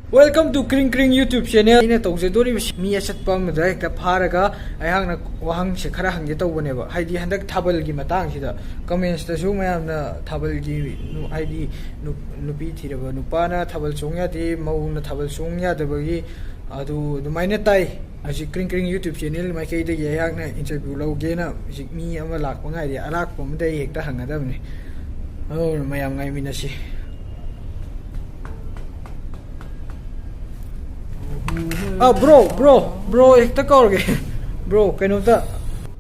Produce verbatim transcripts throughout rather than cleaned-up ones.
Welcome to Kring Kring YouTube channel. ꯑꯩꯅ ꯇꯧꯖꯗꯣꯔꯤꯕꯁꯤ ꯃꯤ ꯑꯆꯠꯄ ꯑꯃꯗ ꯍꯦꯛꯇ ꯐꯥꯔꯒ ꯑꯩꯍꯥꯛꯅ ꯋꯥꯍꯪꯁꯦ ꯈꯔ ꯍꯪꯒꯦ ꯇꯧꯕꯅꯦꯕ, ꯍꯥꯏꯗꯤ ꯍꯟꯗꯛ ꯊꯥꯕꯜꯒꯤ ꯃꯇꯥꯡꯁꯤꯗ ꯀꯃꯦꯟꯁꯇꯁꯨ ꯃꯌꯥꯝꯅ ꯊꯥꯕꯜꯒꯤ ꯅꯨ- ꯍꯥꯏꯗꯤ ꯅꯨ- ꯅꯨꯄꯤ ꯊꯤꯔꯕ ꯅꯨꯄꯥꯅ ꯊꯥꯕꯜ ꯆꯣꯡ ꯌꯥꯗꯦ, ꯃꯧꯅ ꯊꯥꯕꯜ ꯆꯣꯡ ꯌꯥꯗꯕꯒꯤ ꯑꯗꯨ ꯑꯗꯨꯃꯥꯏꯅ ꯇꯥꯏ꯫ ꯍꯧꯖꯤꯛ Kring Kring YouTube channel ꯃꯥꯏꯀꯩꯗꯒꯤ ꯑꯩꯍꯥꯛꯅ ꯏꯟꯇꯔꯚꯤꯌꯨ ꯂꯧꯒꯦꯅ ꯍꯧꯖꯤꯛ ꯃꯤ ꯑꯃ ꯂꯥꯛꯄ ꯉꯥꯏꯔꯤ꯫ ꯑꯔꯥꯛꯄ ꯑꯃꯗ ꯑꯩ ꯍꯦꯛꯇ ꯍꯪꯒꯗꯕꯅꯤ꯫ ꯑꯗꯨꯅ ꯃꯌꯥꯝ ꯉꯥꯏꯃꯤꯟꯅꯁꯤ꯫ ꯑ, bro, bro, bro, ꯍꯦꯛꯇ ꯀꯧꯔꯒꯦ꯫ Bro, ꯀꯩꯅꯣꯝꯇ꯫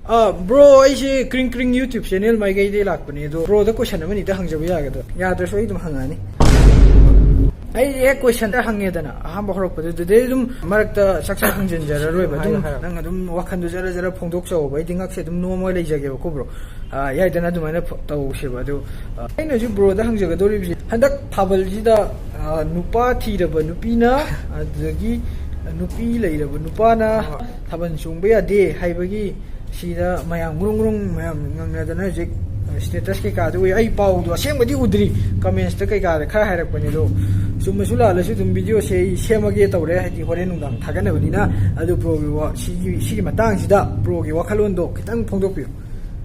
ꯑ, bro, ꯑꯩꯁꯦ Kring Kring YouTube channel ꯃꯥꯏꯀꯩꯗꯒꯤ ꯂꯥꯛꯄꯅꯦ, ꯑꯗꯣ broꯗ question ꯑꯃꯅꯤꯗ ꯍꯪꯖꯕ ꯌꯥꯒꯗ꯭ꯔꯥ? ꯌꯥꯗ꯭ꯔꯁꯨ ꯑꯩ ꯑꯗꯨꯝ ꯍꯪꯉꯛꯑꯅꯤ꯫ ꯑꯩ ꯍꯦꯛ question ꯍꯪꯉꯦꯗꯅ, ꯑꯍꯥꯟꯕ ꯍꯧꯔꯛꯄꯗꯨꯗꯗꯤ ꯑꯗꯨꯝ ꯃꯔꯛꯇ ꯆꯥꯛ ꯆꯥꯛ ꯍꯪꯖꯤꯟꯖꯔꯔꯣꯏꯕ꯫ ꯑꯗꯨꯝ ꯍꯥꯏꯌꯣ, ꯍꯥꯏꯌꯣ꯫ ꯅꯪ ꯑꯗꯨꯝ ꯋꯥꯈꯟꯗꯣ ꯖꯔ ꯖꯔ ꯐꯣꯡꯗꯣꯛꯆꯧꯕ꯫ ꯑꯩꯗꯤ ꯉꯛꯁꯦ ꯑꯗꯨꯝ ꯅꯣꯝꯃꯒ ꯂꯩꯖꯒꯦꯕꯀꯣ, bro꯫ ꯑ, ꯌꯥꯏꯗꯅ ꯑꯗꯨꯃꯥꯏꯅ ꯐ- ꯇꯧꯁꯦꯕ꯫ ꯑꯗꯣ, ꯑ, ꯑꯩꯅ ꯍꯧꯖꯤꯛ broꯗ ꯍꯪꯖꯒꯗꯧꯔꯤꯕꯁꯤ, ꯍꯟꯗꯛ ꯊꯥꯕꯜꯁꯤꯗ, ꯑ, ꯅꯨꯄꯥ ꯊꯤꯔꯕ ꯅꯨꯄꯤꯅ, ꯑꯗꯨꯗꯒꯤ ꯅꯨꯄꯤ ꯂꯩꯔꯕ ꯅꯨꯄꯥꯅ ꯊꯥꯕꯜ ꯆꯣꯡꯕ ꯌꯥꯗꯦ ꯍꯥꯏꯕꯒꯤ ꯁꯤꯗ ꯃꯌꯥꯝ ꯒ꯭ꯔꯨꯡ ꯒ꯭ꯔꯨꯡ ꯃꯌꯥꯝ ꯉꯪꯅꯗꯅ ꯍꯧꯖꯤꯛ status ꯀꯩꯀꯥꯗ ꯎꯏ꯫ ꯑꯩ ꯄꯥꯎꯗꯣ ꯑꯁꯦꯡꯕꯗꯤ ꯎꯗ꯭ꯔꯤ, commentsꯇ ꯀꯩꯀꯥꯗ ꯈꯔ ꯍꯥꯏꯔꯛꯄꯅꯦ꯫ ꯑꯗꯣ ꯆꯨꯝꯃꯁꯨ ꯂꯥꯜꯂꯁꯨ ꯑꯗꯨꯝ videoꯁꯦ ꯑꯩ ꯁꯦꯝꯃꯒꯦ ꯇꯧꯔꯦ, ꯍꯥꯏꯗꯤ ꯍꯣꯔꯦꯟ ꯅꯨꯡꯗꯥꯡ ꯊꯥꯒꯠꯅꯕꯅꯤꯅ꯫ ꯑꯗꯨ broꯒꯤ ꯋꯥ-, ꯁꯤꯒꯤ, ꯁꯤꯒꯤ ꯃꯇꯥꯡꯁꯤꯗ broꯒꯤ ꯋꯥꯈꯜꯂꯣꯟꯗꯣ ꯈꯤꯇꯪ ꯐꯣꯡꯗꯣꯛꯄꯤꯌꯨ꯫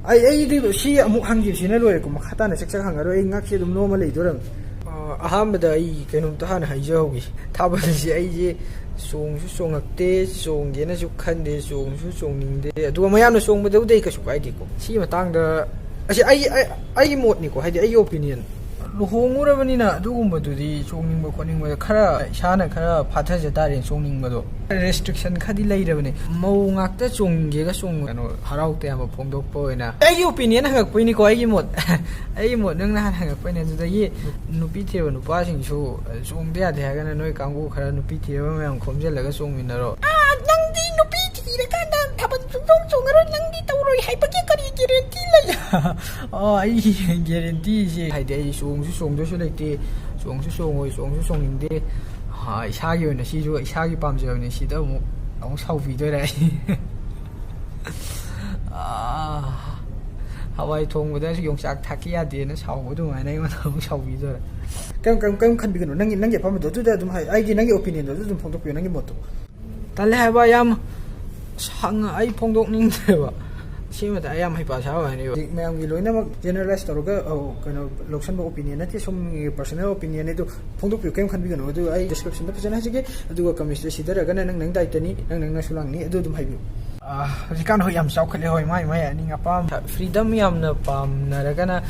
ꯑꯩ, ꯑꯩꯗꯤ ꯁꯤ ꯑꯃꯨꯛ ꯍꯪꯈꯤꯕꯁꯤꯅ ꯂꯣꯏꯔꯦꯀꯣ, ꯃꯈꯥ ꯇꯥꯅ ꯆꯥꯛ ꯆꯥꯛ ꯍꯪꯉꯔꯣꯏ, ꯑꯩ ꯉꯛꯁꯦ ꯑꯗꯨꯝ ꯅꯣꯝꯃ ꯂꯩꯗꯣꯔꯕꯅꯤ꯫ ꯑ, ꯑꯍꯥꯟꯕꯗ ꯑꯩ ꯀꯩꯅꯣꯝꯇ ꯍꯥꯟꯅ ꯍꯥꯏꯖꯍꯧꯒꯦ꯫ ꯊꯥꯕꯜꯁꯦ ꯑꯩꯁꯦ ꯆꯣꯡꯁꯨ ꯆꯣꯡꯉꯛꯇꯦ, ꯆꯣꯡꯒꯦꯅꯁꯨ ꯈꯟꯗꯦ, ꯆꯣꯡꯁꯨ ꯆꯣꯡꯅꯤꯡꯗꯦ꯫ ꯑꯗꯨꯒ ꯃꯌꯥꯝꯅ ꯆꯣꯡꯕꯗꯕꯨꯗꯤ ꯑꯩ ꯀꯩꯁꯨ ꯀꯥꯏꯗꯦꯀꯣ꯫ ꯁꯤꯒꯤ ꯃꯇꯥꯡꯗ ꯑꯁꯤ ꯑꯩ, ꯑꯩ, ꯑꯩꯒꯤ ꯃꯣꯠꯅꯤꯀꯣ, ꯍꯥꯏꯗꯤ ꯑꯩꯒꯤ opinion꯫ ꯂꯨꯍꯣꯡꯉꯨꯔꯕꯅꯤꯅ ꯑꯗꯨꯒꯨꯝꯕꯗꯨꯗꯤ ꯆꯣꯡꯅꯤꯡꯕ ꯈꯣꯠꯅꯤꯡꯕꯗ ꯈꯔ ꯏꯁꯥꯅ ꯈꯔ ꯐꯥꯊꯖ ꯇꯥꯔꯦ, ꯆꯣꯡꯅꯤꯡꯕꯗꯣ꯫ Restriction ꯈꯔꯗꯤ ꯂꯩꯔꯕꯅꯦ꯫ ꯃꯧ ꯉꯥꯛꯇ ꯆꯣꯡꯒꯦꯒ ꯆꯣꯡ-, ꯀꯩꯅꯣ, ꯍꯔꯥꯎ ꯇꯌꯥꯝꯕ ꯐꯣꯡꯗꯣꯛꯄ ꯑꯣꯏꯅ꯫ ꯑꯩꯒꯤ opinion ꯍꯪꯉꯛꯄꯩꯅꯤꯀꯣ, ꯑꯩꯒꯤ ꯃꯣꯠ꯫ ꯑꯩꯒꯤ ꯃꯣꯠ ꯅꯪ ꯅꯍꯥꯟ ꯍꯪꯉꯛꯄꯩꯅꯦ꯫ ꯑꯗꯨꯗꯒꯤ ꯅꯨꯄꯤ ꯊꯤꯔꯕ ꯅꯨꯄꯥꯁꯤꯡꯁꯨ ꯆꯣꯡꯗ ꯌꯥꯗꯦ ꯍꯥꯏꯔꯒꯅ ꯅꯣꯏ ꯀꯥꯡꯕꯨ ꯈꯔ ꯅꯨꯄꯤ ꯊꯤꯔꯕ ꯃꯌꯥꯝ ꯈꯣꯝꯖꯤꯜꯂꯒ ꯆꯣꯡꯃꯤꯟꯅꯔꯣ꯫ ꯑꯥ, ꯅꯪꯗꯤ ꯅꯨꯄꯤ ꯊꯤꯔꯀꯥꯟꯗ ꯊꯥꯕꯜ ꯁꯨꯡꯆꯣꯡ ꯆꯣꯡꯉꯔꯣꯏ, ꯅꯪꯗꯤ ꯇꯧꯔꯣꯏ ꯍꯥꯏꯕꯒꯤ ꯀꯔꯤ guarantee ꯂꯩ? ꯑꯣ, ꯑꯩꯒꯤ guaranteeꯁꯦ, ꯍꯥꯏꯗꯤ ꯑꯩ ꯆꯣꯡꯁꯨ ꯆꯣꯡꯗꯣꯏꯁꯨ ꯂꯩꯇꯦ, ꯆꯣꯡꯁꯨ ꯆꯣꯡꯉꯣꯏ, ꯆꯣꯡꯁꯨ ꯆꯣꯡꯅꯤꯡꯗꯦ꯫ ꯑꯥ, ꯏꯁꯥꯒꯤ ꯑꯣꯏꯅ ꯁꯤꯁꯨ ꯏꯁꯥꯒꯤ ꯄꯥꯝꯖꯕꯅꯤ, ꯁꯤꯗ ꯑꯃꯨꯛ, ꯑꯃꯨꯛ ꯁꯥꯎꯕꯤꯗꯣꯏꯔꯦ ꯑꯩ꯫ ꯑꯥ, ꯍꯋꯥꯏ ꯊꯣꯡꯕꯗꯁꯨ ꯌꯣꯡꯆꯥꯛ ꯊꯥꯛꯀꯤ ꯌꯥꯗꯦꯅ ꯁꯥꯎꯕ ꯑꯗꯨꯃꯥꯏꯅ ꯑꯩꯉꯣꯟꯗ ꯑꯃꯨꯛ ꯁꯥꯎꯕꯤꯗꯣꯏꯔꯥ? ꯀꯩꯝ ꯀꯩꯝ ꯀꯩꯝ ꯈꯟꯕꯤꯒꯅꯨ, ꯅꯪꯒꯤ ꯅꯪꯒꯤ ꯑꯄꯥꯝꯕꯗꯣ ꯑꯗꯨꯗ ꯑꯗꯨꯝ ꯍꯥꯏ, ꯑꯩꯒꯤ ꯅꯪꯒꯤ ꯑꯣꯄꯤꯅꯤꯌꯟꯗꯣ ꯑꯗꯨ ꯑꯗꯨꯝ ꯐꯣꯡꯗꯣꯛꯄꯤꯌꯨ, ꯅꯪꯒꯤ ꯃꯣꯠꯇꯣ꯫ ꯇꯜꯂꯦ ꯍꯥꯏꯕ ꯌꯥꯝ ꯁꯥꯡꯅ ꯑꯩ ꯐꯣꯡꯗꯣꯛꯅꯤꯡꯗ꯭ꯔꯦꯕ꯫ ꯁꯤꯃꯗ ꯑꯩ ꯌꯥꯝ ꯍꯩꯄꯥ ꯁꯥꯕ ꯍꯥꯏꯅꯦꯕ꯫ ꯍꯧꯖꯤꯛ ꯃꯌꯥꯝꯒꯤ ꯂꯣꯏꯅꯃꯛ ꯖꯦꯅꯔꯦꯂꯥꯏꯁ ꯇꯧꯔꯒ, ꯑꯧ, ꯀꯩꯅꯣ, ꯂꯧꯁꯟꯕ ꯑꯣꯄꯤꯅꯤꯌꯟ ꯅꯠꯇꯦ, ꯁꯣꯝꯒꯤ ꯄꯔꯁꯣꯅꯦꯜ ꯑꯣꯄꯤꯅꯤꯌꯟꯅꯦ꯫ ꯑꯗꯨ ꯐꯣꯡꯗꯣꯛꯄꯤꯌꯨ, ꯀꯩꯝ ꯈꯟꯕꯤꯒꯅꯨ꯫ ꯑꯗꯨ ꯑꯩ ꯗꯤꯁꯀ꯭ꯔꯤꯞꯁꯟꯗ ꯐꯖꯅ ꯍꯥꯏꯖꯒꯦ, ꯑꯗꯨꯒ ꯀꯃꯦꯟꯁꯇ ꯁꯤꯗꯔꯒꯅ ꯅꯪ ꯅꯪ ꯗꯥꯏꯇꯅꯤ, ꯅꯪ ꯅꯪꯅꯁꯨ ꯂꯥꯡꯅꯤ, ꯑꯗꯨ ꯑꯗꯨꯝ ꯍꯥꯏꯕꯤꯌꯨ꯫ ꯑꯥ, ꯍꯧꯖꯤꯛꯀꯥꯟ ꯍꯣꯏ ꯌꯥꯝ ꯆꯥꯎꯈꯠꯂꯦ, ꯍꯣꯏ, ꯃꯥꯏ ꯃꯥꯏ ꯑꯅꯤꯡ ꯑꯄꯥꯝꯕ ꯐ꯭ꯔꯤꯗꯝ ꯌꯥꯝꯅ ꯄꯥꯝꯅꯔꯒꯅ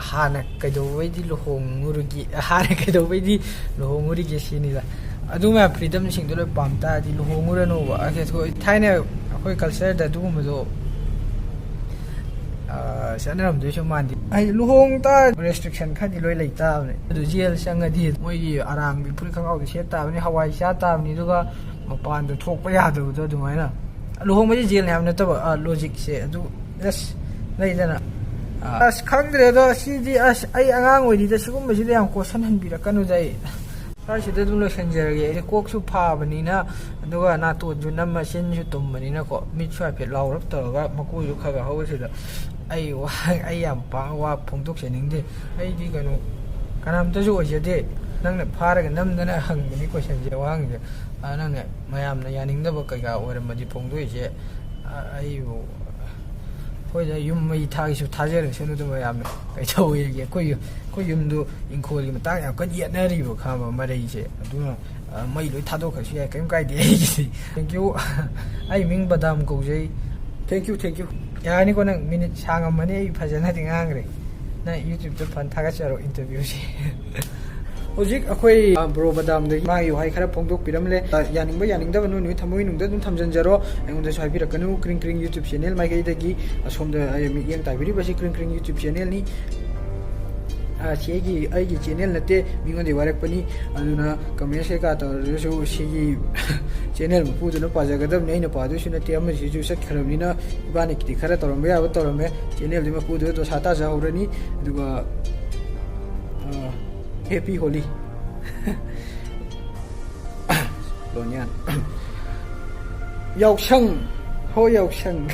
ꯍꯥꯟꯅ ꯀꯩꯗꯧꯕꯩꯗꯤ ꯂꯨꯍꯣꯡꯉꯨꯔꯒꯦ, ꯍꯥꯟꯅ ꯀꯩꯗꯧꯕꯩꯗꯤ ꯂꯨꯍꯣꯡꯉꯨꯔꯤꯒꯦ ꯁꯤꯅꯤꯗ꯫ ꯑꯗꯨ ꯃꯌꯥꯝ ꯐ꯭ꯔꯤꯗꯝꯁꯤꯡꯗꯣ ꯂꯣꯏ ꯄꯥꯝ ꯇꯥꯔꯗꯤ ꯂꯨꯍꯣꯡꯉꯨꯔꯅꯣꯕ꯫ ꯑꯗꯨ ꯊꯥꯏꯅ ꯑꯩꯈꯣꯏ ꯀꯜꯆꯔꯗ ꯑꯗꯨꯒꯨꯝꯕꯗꯣ, ꯑꯥ, ꯆꯠꯅꯔꯝꯗꯣꯏꯁꯨ ꯃꯥꯟꯗꯦ꯫ ꯍꯥꯏꯗꯤ ꯂꯨꯍꯣꯡ ꯇꯥꯔꯗꯤ ꯔꯦꯁꯇ꯭ꯔꯤꯛꯁꯟ ꯈꯔꯗꯤ ꯂꯣꯏ ꯂꯩ ꯇꯥꯕꯅꯦ꯫ ꯑꯗꯨ ꯖꯦꯜ ꯆꯪꯉꯗꯤ ꯃꯣꯏꯒꯤ ꯑꯔꯥꯡꯕꯤ ꯐꯨꯔꯤꯠ ꯈꯣꯡꯒ꯭ꯔꯥꯎꯗꯣ ꯁꯦꯠ ꯇꯥꯕꯅꯤ, ꯍꯋꯥꯏ ꯆꯥ ꯇꯥꯕꯅꯤ, ꯑꯗꯨꯒ ꯃꯄꯥꯟꯗ ꯊꯣꯛꯄ ꯌꯥꯗꯕꯗꯣ ꯑꯗꯨꯃꯥꯏꯅ꯫ ꯂꯨꯍꯣꯡꯕꯁꯦ ꯖꯦꯜꯅꯤ ꯍꯥꯏꯕ ꯅꯠꯇꯕ, ꯑꯥ, ꯂꯣꯖꯤꯛꯁꯦ ꯑꯗꯨ, ꯖꯁ ꯂꯩꯗꯅ꯫ ꯑꯥ, ꯑꯁ, ꯈꯪꯗ꯭ꯔꯦꯗ, ꯁꯤꯗꯤ, ꯑꯁ, ꯑꯩ ꯑꯉꯥꯡ ꯑꯣꯏꯔꯤꯗ ꯁꯤꯒꯨꯝꯕꯁꯤꯗ ꯌꯥꯝ ꯀꯣꯏꯁꯟ ꯍꯟꯕꯤꯔꯛꯀꯅꯨꯗ ꯑꯩ꯫ ꯁ꯭ꯋꯥꯏꯁꯤꯗ ꯑꯗꯨꯝ ꯂꯣꯏꯁꯤꯟꯖꯔꯒꯦ꯫ ꯑꯩꯗꯤ ꯀꯣꯛꯁꯨ ꯐꯕꯅꯤꯅ, ꯑꯗꯨꯒ ꯅꯥꯇꯣꯟꯁꯨ ꯅꯝꯃ ꯆꯤꯟꯁꯨ ꯇꯨꯝꯕꯅꯤꯅꯀꯣ, ꯃꯤꯠꯁꯨ ꯍꯥꯏꯐꯦꯠ ꯂꯥꯎꯔꯞ ꯇꯧꯔꯒ ꯃꯀꯨꯁꯨ ꯈꯔ ꯈꯔ ꯍꯧꯕꯁꯤꯗ ꯑꯩ ꯋꯥ, ꯑꯩ ꯌꯥꯝ ꯄꯥꯛ ꯋꯥ ꯐꯣꯡꯗꯣꯛꯆꯅꯤꯡꯗꯦ꯫ ꯑꯩꯗꯤ ꯀꯩꯅꯣ, ꯀꯅꯥꯝꯇꯁꯨ ꯑꯣꯏꯖꯗꯦ꯫ ꯅꯪꯅ ꯐꯥꯔꯒ ꯅꯝꯗꯅ ꯍꯪꯕꯅꯤ ꯀꯣꯏꯁꯟꯁꯦ, ꯋꯥꯍꯪꯁꯦ꯫ ꯑ, ꯅꯪꯅ ꯃꯌꯥꯝꯅ ꯌꯥꯅꯤꯡꯗꯕ ꯀꯩꯀꯥ ꯑꯣꯏꯔꯝꯃꯗꯤ ꯐꯣꯡꯗꯣꯛꯏꯁꯦ, ꯑ, ꯑꯩꯕꯨ, ꯑꯩꯈꯣꯏꯗ ꯌꯨꯝ ꯃꯩ ꯊꯥꯒꯤꯁꯨ ꯊꯥꯖꯔꯁꯅꯨꯗ ꯃꯌꯥꯝꯅ꯫ ꯀꯩꯗꯧꯋꯦꯒꯦ? ꯑꯩꯈꯣꯏ ꯌꯨ-, ꯑꯩꯈꯣꯏ ꯌꯨꯝꯗꯨ ꯏꯪꯈꯣꯜꯒꯤ ꯃꯇꯥꯡ ꯌꯥꯝ ꯀꯟꯅ ꯌꯦꯠꯅꯔꯤꯕ, ꯈꯪꯉꯕ, ꯃꯔꯩꯁꯦ꯫ ꯑꯗꯨꯅ, ꯑ, ꯃꯩ ꯂꯣꯏ ꯊꯥꯗꯣꯛꯈ꯭ꯔꯁꯨ ꯌꯥꯏ, ꯀꯩꯝ ꯀꯥꯏꯗꯦ ꯑꯩꯒꯤꯗꯤ꯫ Thank you꯫ ꯑꯩ ꯃꯤꯡ ꯕꯗꯥꯝ ꯀꯧꯖꯩ꯫ Thank you, thank you꯫ ꯌꯥꯔꯅꯤꯀꯣ, ꯅꯪ ꯃꯤꯅꯤꯠ ꯁꯥꯡꯉꯝꯃꯅꯤ, ꯑꯩ ꯐꯖꯅꯗꯤ ꯉꯥꯡꯈ꯭ꯔꯦ꯫ ꯅꯪ YouTube-ꯇ ꯐꯟ ꯊꯥꯒꯠꯆꯔꯣ, interview-ꯁꯦ꯫ ꯍꯧꯖꯤꯛ ꯑꯩꯈꯣꯏ, ꯑ, ꯕ꯭ꯔꯣ ꯕꯗꯥꯝꯗꯒꯤ ꯃꯥꯒꯤ ꯋꯥꯍꯩ ꯈꯔ ꯐꯣꯡꯗꯣꯛꯄꯤꯔꯝꯂꯦ꯫ ꯑ, ꯌꯥꯅꯤꯡꯕ ꯌꯥꯅꯤꯡꯗꯕ ꯅꯣꯏ ꯅꯣꯏ ꯊꯃꯣꯏ ꯅꯨꯡꯗ ꯑꯗꯨꯝ ꯊꯝꯖꯤꯟꯖꯔꯣ, ꯑꯩꯉꯣꯟꯗꯁꯨ ꯍꯥꯏꯕꯤꯔꯛꯀꯅꯨ꯫ ꯀ꯭ꯔꯤꯡ ꯀ꯭ꯔꯤꯡ YouTube channel ꯃꯥꯏꯀꯩꯗꯒꯤ ꯑꯁꯣꯝꯗ ꯑꯩ ꯃꯤꯠꯌꯦꯡ ꯇꯥꯕꯤꯔꯤꯕꯁꯤ ꯀ꯭ꯔꯤꯡ ꯀ꯭ꯔꯤꯡ YouTube channel-ꯅꯤ꯫ ꯑ, ꯁꯤ ꯑꯩꯒꯤ, ꯑꯩꯒꯤ channel ꯅꯠꯇꯦ, ꯃꯤꯉꯣꯟꯗꯒꯤ ꯋꯥꯏꯔꯛꯄꯅꯤ꯫ ꯑꯗꯨꯅ comments ꯀꯩꯀꯥ ꯇꯧꯔꯁꯨ ꯁꯤꯒꯤ channel ꯃꯄꯨꯗꯨꯅ ꯄꯥꯖꯒꯗꯕꯅꯤ, ꯑꯩꯅ ꯄꯥꯗꯣꯏꯁꯨ ꯅꯠꯇꯦ꯫ ꯑꯃꯁꯤꯁꯨ ꯆꯠꯈ꯭ꯔꯕꯅꯤꯅ ꯏꯕꯥꯅꯤꯒꯤꯗꯤ ꯈꯔ ꯇꯧꯔꯝꯕ ꯌꯥꯕ ꯇꯧꯔꯝꯃꯦ꯫ Channel-ꯗꯨꯒꯤ ꯃꯄꯨꯗꯨ ꯗꯣꯁꯥ ꯇꯥꯖꯍꯧꯔꯅꯤ꯫ ꯑꯗꯨꯒ, ꯑ, Happy Holi꯫ ꯂꯣꯟꯌꯥꯟ꯫ ꯌꯥꯎꯁꯪ꯫ ꯍꯣ, ꯌꯥꯎꯁꯪ꯫